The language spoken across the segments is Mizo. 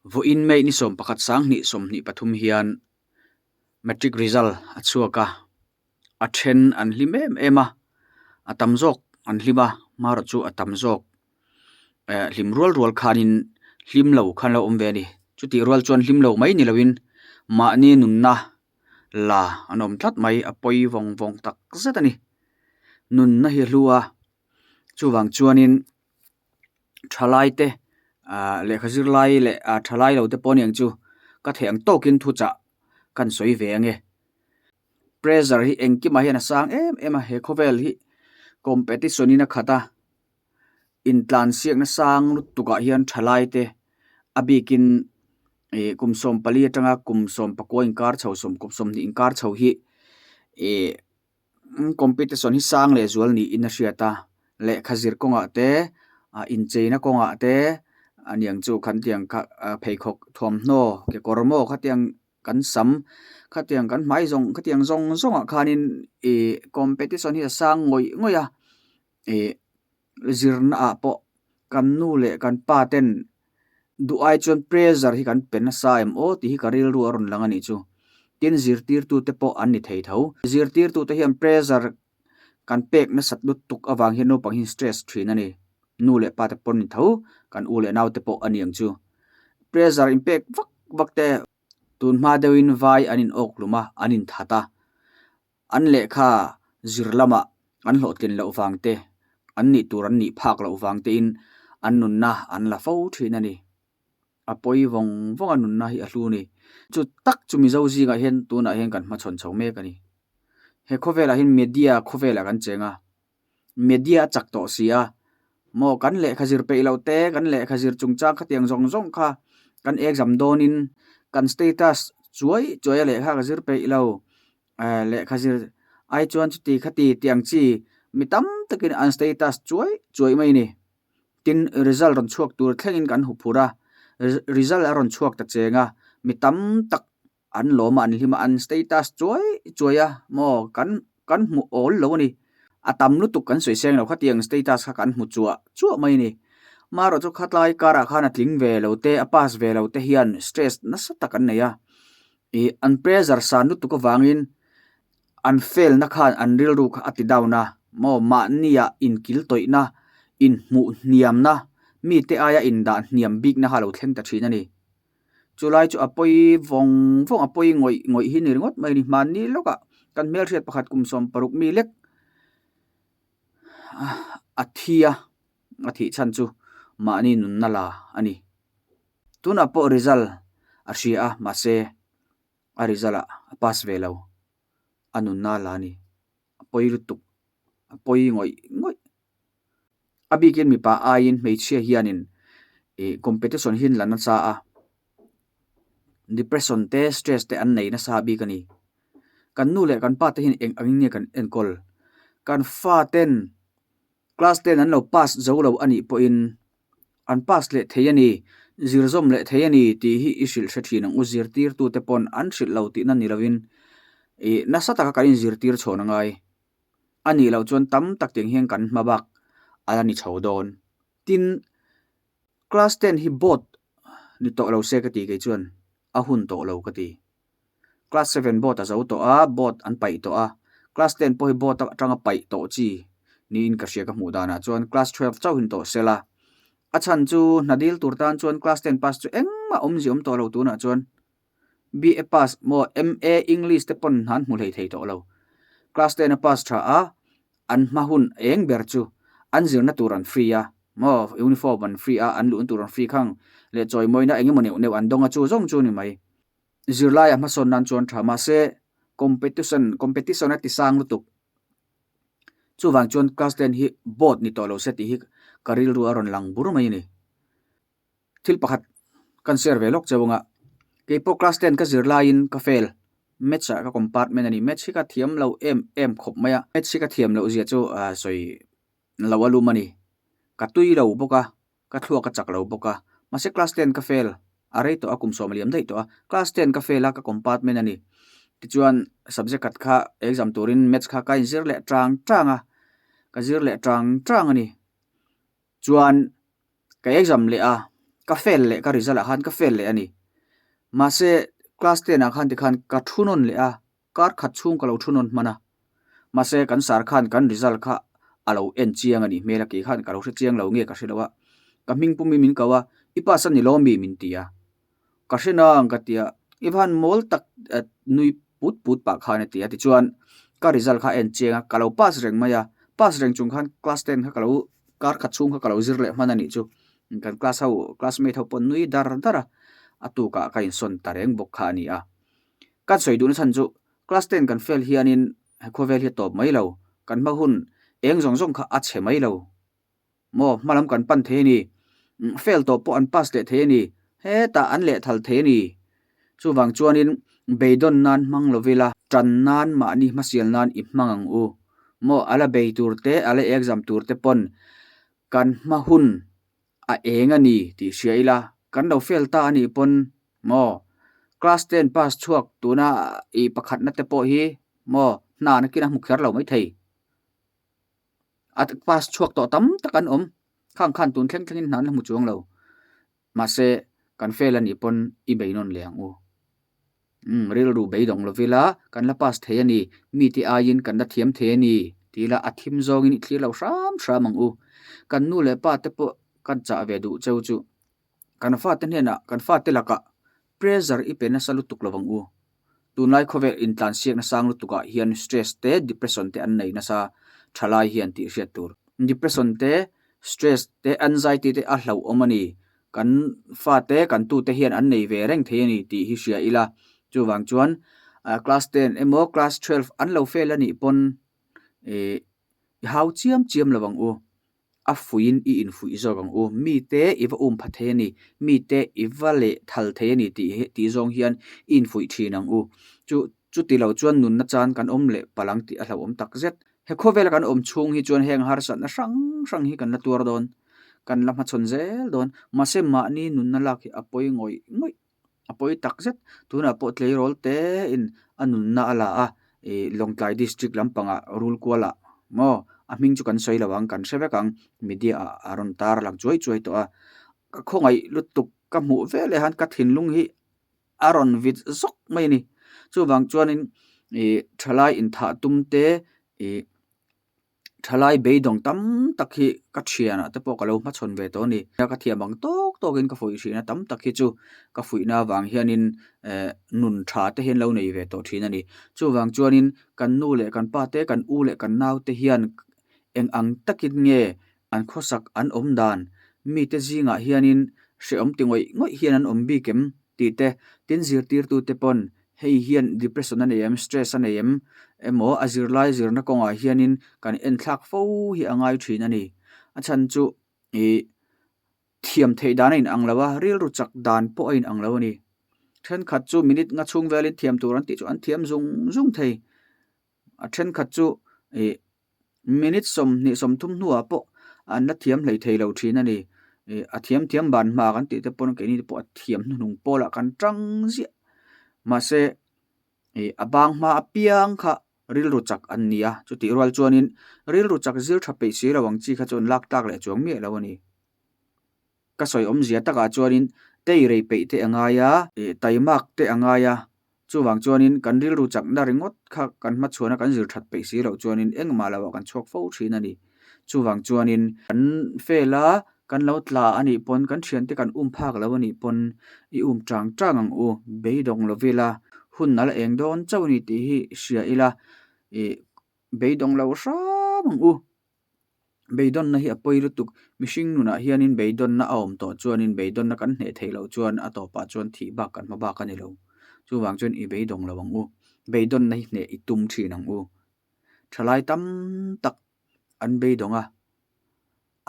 Vawiin May ni 11 2023 hian matric result a chhuak a, a then an hlim em em a, a tam zawk an hlim a, hmarawh chu a tam zawk eh hlim rual rual khanin hlim lo khan lo awm ve a ni. Chutih rual chuan hlim lo mai ni loin mahni nunna la an awm tlat mai a pawi vawng vawng tak zet a ni. Nunna hi a hlu a, chuvang chuanin thalai te ah lehkha zirlai leh ah thalai lo te pawh a ni ang chu ka theih ang tawkin thuchah kan sawi ve ang e. Pressure hi engkimah hian a sang em em a, he khawvel hi competition in a khat a, intlansiakna sang lutuk ah hian thalai te a bikin ih kum 14 atanga kum 19 inkar chho sawm kum 20 inkar chho hi ih competition hi sang leh zual niin a hriat a, lehkha zir kawngah te ah incheina kawngah te aniang chu khan tiang kha pheikhawk thuamhnaw kekawr maw khatiang kan sam khatiang kan hmai zawng khatiang zawng zawngah khanin ih competition hi a sang ngawih ngawih a ih zirna ah pawh kan nu leh kan pa ten duh ai chuan pressure hi kan pe nasa em aw tih hi ka rilru a rawn lang a nih chu tin zirtirtu te pawh an ni thei tho zirtirtu te hian pressure kan pek nasat lutuk avang hian naupang hi stress thin a ni nu leh pa te pawh an ni tho kan u leh nau te pawh a ni ang chu pressure in pek vak vak te tun hma deuhin vai an in awk hlum a an in that a an lehkha zir lamah an hlawhtlin loh vang te an nih tur an nih phak loh vang te in an nunna an la fo thin a ni a pawi vawng vawng a nunna hi a hlu a ni chu tak chu mizo zingah hian tunah hian kan hmachhawn chho mek a ni he khawvelah hian media khawvelah kan cheng a. Media a chak tawh si a, maw kan lehkha zir peih loh te, kan lehkha zir chungchang khatiang zawng zawng kha kan exam dawnin kan status chuai chuai a lehkha ka zir peih lo, eh lehkha zir ai chuan chuti khati tih ang chi mi tam takin an status chuai chuai mai a ni. Tin, result rawn chhuak tur thlengin kan huphurh a, result a rawn chhuak ta cheng a, mi tam tak An lawm a, an hlim a, an status chuai chuai a maw kan kan hmu awl lo a ni. A tam lutuk kan sawi seng lo khatiang status kha kan hmu chuah chuah mai a ni. Marawh chu khatlai karah khan a tling ve lo te, a pass ve lo te hian stress nasa tak an nei a. Ih an pressure san lutuk avangin an fail na khan an rilru kha a ti down a maw mahnia inkil tawihna, inhmuh hniamna, mite aia indah hniam bikna kha a lo thleng ta thin a ni. Chulai chu a pawi vawng vawng a pawi ngawih ngawih hi ni ringawt mai a ni. Hmanni lawkah kan hmelhriat pakhat kum 60 mi lek a thi a, a thih chhan chu mahni nunna la a ni. Tunah pawh result a hria a, mahse a result ah a pass ve lo, a nunna la a ni. A pawi lutuk, a pawi ngawih ngawih. A bikin mipa aiin hmeichhia hianin ih competition hi an la nasa a, depression te stress te an nei nasa bik a ni. Kan nu leh kan pa te hian eng angin nge kan enkawl? Kan fa ten class ten an lo pass zo lo a nih pawhin an pass leh thei a ni, zir zawm leh thei a ni tih hi i hrilh hre thin ang u. Zirtirtute pawn an hrilh lo tihna ni lovin ih nasa taka kan inzirtir chhawn a ngai. A nih loh chuan tam tak tiang hian kan hma bak a la ni chho dawn. Tin, class ten hi board ni tawh lo se ka ti kei chuan a hun tawh lo ka ti. Class 7 board a zo tawh a, board an paih tawh a. Class 10 pawh hi board atanga paih tawh chi niin ka hria ka hmuh danah chuan class 12 chauhin tawh se la. A chhan chu hna dil tur tan chuan class 10 pass chu engmah awmzia awm tawh lo tunah chuan. BA pass maw MA English te pawn an hmu hlei thei tawh lo. Class ten a pass tha a, an hma hun eng ber chu an zirna tur an free a, maw uniform an free a, an luhna tur an free khang leh chawimawina eng emaw neuh neuh an dawng a chu zawng chu ni mai. Zirlai a hmasawn nan chuan tha mahse competition competition a ti sang lutuk. Chuvang chuan class ten hi board ni tawh lo se tih hi ka rilru a rawn lang bur mai a ni. Thil pakhat kan share ve lawk cheu anga keipawh class ten ka zir laiin ka fail maths ah ka compartment a ni maths hi ka thiam lo em em khawp mai a maths hi ka thiam loh zia chu ah sawi lo a lum a ni ka tui lo bawk a ka thluak a chak lo bawk a mahse class ten ka fail a rei tawh a kum 10 a liam daih tawh a class ten ka fail a ka compartment a ni tichuan subject khat kha exam turin maths kha ka inzir leh tang tang a ka zir leh tang tang a ni. Chuan ka exam leh a, Ka fail leh ka result ah khan ka fail leh a ni. Mahse class ten ah khan tikhan ka thu nawn leh a, kar khat chhung ka lo thu nawn hman a. Mahse kan sar khan kan result kha a lo en chiang a nih hmel a, kei khan ka lo hre chiang lo nge ka hre lo a. Ka hming pum in min ko a, i pass a ni lo mi min ti a. Ka hre nang ka ti a, i va han mawl tak nui put put pah khan a ti a. Tichuan ka result kha a en chiang a, ka lo pass reng mai a, pass reng chung khan class ten kha ka lo kar khat chhung kha ka lo zir leh hman a nih chu. Kan class ho classmate ho pawh nui dar dar a, a tukah ka insawn ta reng bawk kha a ni a. Ka sawi duhna chhan chu class ten kan fail hianin khawvel hi a tawp mai lo, kan hma hun eng zawng zawng kha a chhe mai lo. Maw hmalam kan pan thei a ni, fail tawh pawh an pass leh thei a ni, hetah an lehthal thei a ni. Chuvang chuanin beidawn nan hmang lo ila, tan nan mahni hmasial nan i hmang ang u. Maw a la bei tur te, a la exam tur te pawn kan hma hun a eng a ni tih hria ila, kan lo fail ta a nih pawn maw class ten pass chhuak tuna i pakhatna te pawh hi maw hna nakin a hmu kher lo maithei. A pass chhuak tawh tam tak an awm. Khang khan tun thleng thlengin hna an la hmu chuang lo. Mahse, kan fail a nih pawn i bei nawn leh ang u. Umm, rilru beidawng lo vila kan la pass thei a ni, mite aiin kan la thiam thei a ni ti ila a thim zawngin i thlir lo hram hram ang u. Kan nu leh pa te pawh kan chah ve duh cheu chu. Kan fate hnenah kan fate lakah pressure i pe nasa lutuk lo ang u. Tunlai khawvel intlansiakna sang lutukah hian stress te depression te an nei nasa thalai hian tih hriat tur. Depression te, stress te, anxiety te a hlauhawm a ni. Kan fate kan tute hian an nei ve reng thei a ni tih hi hria ila. Chuvang chuan class ten emaw class 12 an lo fail a nih pawn ih i hau chiam chiam lo ang u. A fuihin i infuih zawk ang u. Mite i va um pha thei a ni, mite i va leh thal thei a ni tih hi tih zawng hian i infuih thin ang u. Chu chuti lo chuan nunna chan kan awm leh palh ang tih a hlauhawm tak zet. He khawvela kan awm chhung hi chuan heng harsatna hrang hrang hi kan la tuar dawn, kan la hmachhawn zel dawn. Mahse mahni nunna lak hi a pawi ngawih ngawih. A pawi tak zet. Tunah pawh tleirawl te in a nunna a la a, ih Lawngtlai district lampangah rul kualah maw a hming chu kan sawi lo ang kan hre vek ang media ah a rawn tar lang chuai chuai tawh a. Ka khawngaih lutuk ka hmuh veleh han ka thinlung hi a rawn vit zawk mai a ni. Chuvang chuanin ih thalai inthah tum te ih Thalai beidawng tam tak hi ka thianah te pawh ka lo hmachhawn ve tawh a ni. Ka thiam ang tawk tawkin ka fuih thin a, tam tak hi chu ka fuihna avang hianin eh nun tha te hi an lo nei ve tawh thin a ni. Chuvang chuanin kan nu leh kan pa te, kan u leh kan nau te hian eng ang takin nge an khawsak an awm dan mite zingah hianin hrehawm ti ngawih ngawih hian an awm bik em tih te, tin zirtirtute pawn Hei hian depression a nei em, stress a nei em emaw a zirlai zirna kawngah hianin kan enthlak fo hi a ngai thin a ni. A chhan chu ih thiam theih dan a inang lo a, rilru chak dan pawh a inang lo a ni. Thenkhat chu minute nga chhung velin thiam tur an tih chu an thiam zung zung thei. A thenkhat chu ih minute 20 30 hnuah pawh an la thiam hlei thei lo thin a ni. Ih a thiam thiam ban hma kan tih te pawn keini te pawh a thiam hnuhnung pawlah kan tang ziah. Mahse ih a bang hma apiang kha rilru chak an ni a, chutih rual chuanin rilru chak zir tha peih si lo ang chi kha chu an lak tlak leh chuang miah lo a ni. Ka sawi awmzia takah chuanin tei rei peih te a ngai a, ih taimak te a ngai a, chuvang chuanin kan rilru chakna ringawt kha kan hmachhuana kan zir that peih si loh chuanin engmah loah kan chhuak fo thin a ni. Chuvang chuanin kan fail a, kan lo tla a nih pawn kan thiante kan um phak lo a nih pawn i um chang chang ang u, beidawng lo ila, hun a la eng dawn chauh a ni tih hi hria ila, ih beidawng lo hram ang u. Beidawnna hi a pawi lutuk. Mihring nunah hianin beidawnna a awm tawh chuanin beidawnna kan hneh theih loh chuan a tawpah chuan thih bak kan hma bak a ni lo. Chuvang chuan i beidawng lo ang u. Beidawnna hi hneh i tum thin ang u. Thalai tam tak an beidawng a,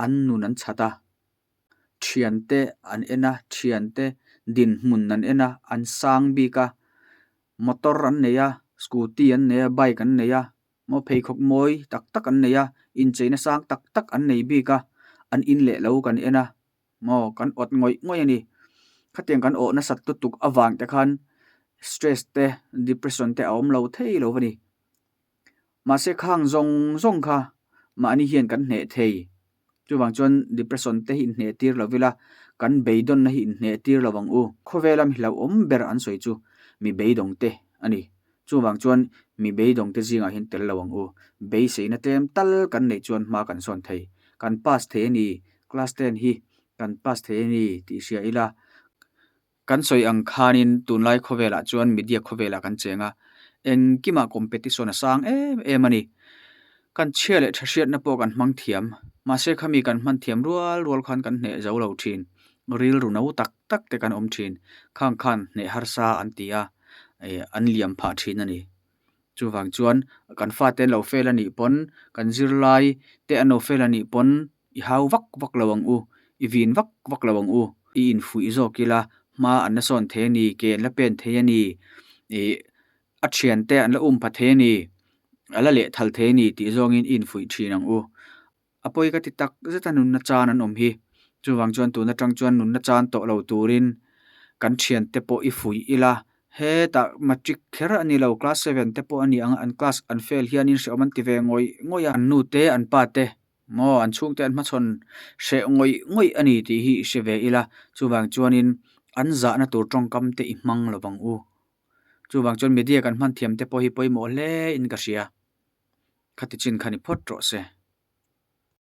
an nun an chhat a, thiante an en a, thiante dinhmun an en a, an sang bik a, motor an nei a, scooty an nei a, bike an nei a. Maw pheikhawk mawi tak tak an nei a, incheina sang tak tak an nei bik a, an in leh lo kan en a, maw kan awt ngawih ngawih a ni. Khatiang kan awh nasat lutuk avang te khan stress te depression te a awm lo thei lo a ni. Mahse khang zawng zawng kha mahni hian kan hneh thei. Chuvang chuan depression te hi inhneh tir lo ila, kan beidawnna hi inhneh tir lo ang u. Khawvela mi hlauhawm ber an sawi chu mi beidawng te a ni. Chuvang chuan mi beidawng te zingah hian tel lo ang u. Beiseina tlem tal kan neih chuan hma kan sawn thei. Kan pass thei a ni, class ten hi kan pass thei a ni tih hria ila. Kan sawi ang khanin tunlai khawvelah chuan media khawvelah kan cheng a, engkimah competition a sang em em a ni. Kan chhia leh tha hriatna pawh kan hmang thiam, mahse khami kan hman thiam rual rual khan kan hneh zo lo thin. Rilru no tak tak te kan awm thin, khang khan hneh harsa an ti a, an liam phah thin a ni. Chuvang chuan kan fate an lo fail a nih pawn, kan zirlai te an lo fail a nih pawn i hau vak vak lo ang u, i vin vak vak lo ang u, i infuih zawk ila hma an la sawn thei a ni, ke an la pen thei a ni, ih a thiante an la um pha thei a ni, a la lehthal thei a ni tih zawngin i infuih thin ang u. A pawi ka ti tak zet a nunna chan an awm hi. Chuvang chuan tun atang chuan nunna chan tawh lo turin kan thiante pawh i fuih ila, hetah matric kher a ni lo, class seven te pawh a ni ang a, an class an fail hianin hrehawm an ti ve ngawih ngawih a, an nu te an pa te maw an chhungte an hmachhawn hreh ngawih ngawih a ni tih hi i hre ve ila, chuvang chuanin an zahna tur tawngkam te i hmang lo vang u. Chuvang chuan media kan hman thiam te pawh hi pawimawh hle in ka hria. Khati chin kha ni phawt rawh se.